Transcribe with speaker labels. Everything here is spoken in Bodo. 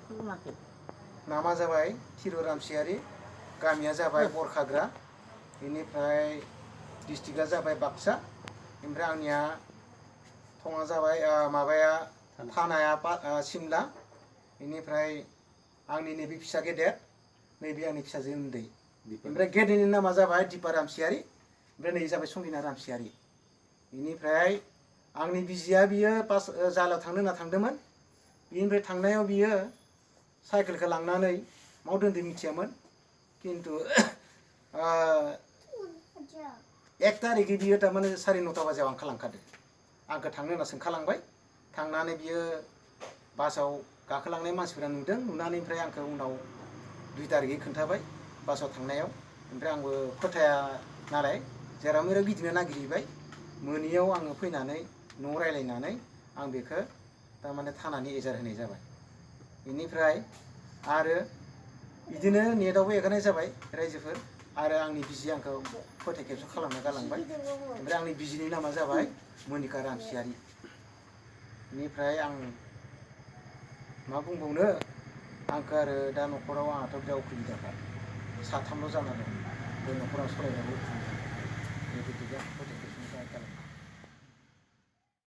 Speaker 1: खुलुमबाय नामा जाबाय थिरु रामसियारि गामिया जाबाय बरखाग्रा बेनिफ्राय डिस्ट्रिक्टआ जाबाय बाक्सा ओमफ्राय आंनिया थङा जाबाय माबाया थानाया सिमला बेनिफ्राय आंनि नैबे फिसा गेदेर नैबे आंनि फिसाजो उन्दै ओमफ्राय गेदेरनि नामा जाबाय दिपा रामसियारि ओमफ्राय नै जाबाय संगिना रामसियारि बेनिफ्राय आंनि बिजिया बियो पास जालाव थांनो होनना थांदोंमोन बेनिफ्राय थांनायाव बियो साइकेलखौ लांनानै माव दोनदों मिथियामोन किन्तु 1 तारिखै बियो थारमाने 9:30 बाजियाव ओंखारलांखादों आंखौ थांनो होनना सोंखालांबाय थांनानै बियो बासाव गाखोलांनाय मानसिफोरा नुदों नुनानै ओमफ्राय आंखौ उनाव 2 तारिखै खोन्थाबाय बासाव थांनायाव ओमफ्राय आंबो फोथाया नालाय जेराव मेराव गिदिंनो नागिरहैबाय मोनियाव आङो फैनानै न' रायलायनानै आं बेखौ तारमाने थानानि एजार होनाय जाबाय बेनिफ्राय आरो बिदिनो नेटआवबो एगारनाय जाबाय रायजोफोर आरो आंनि बिजि आंखौ फोथाय खेबस' खालामना गालांबाय ओमफ्राय आंनि बिजिनि नामा जाबाय मनिका रामसियारि बेनिफ्राय आं मा बुंबावनो आंखौ आरो दा न'खराव आंहाथ' बिराद उसुबिदाखा साथामल' जाना दं बे न'खराव सलायनायावबो उसुबिदा बेबायदिनो फोथाय खेबस'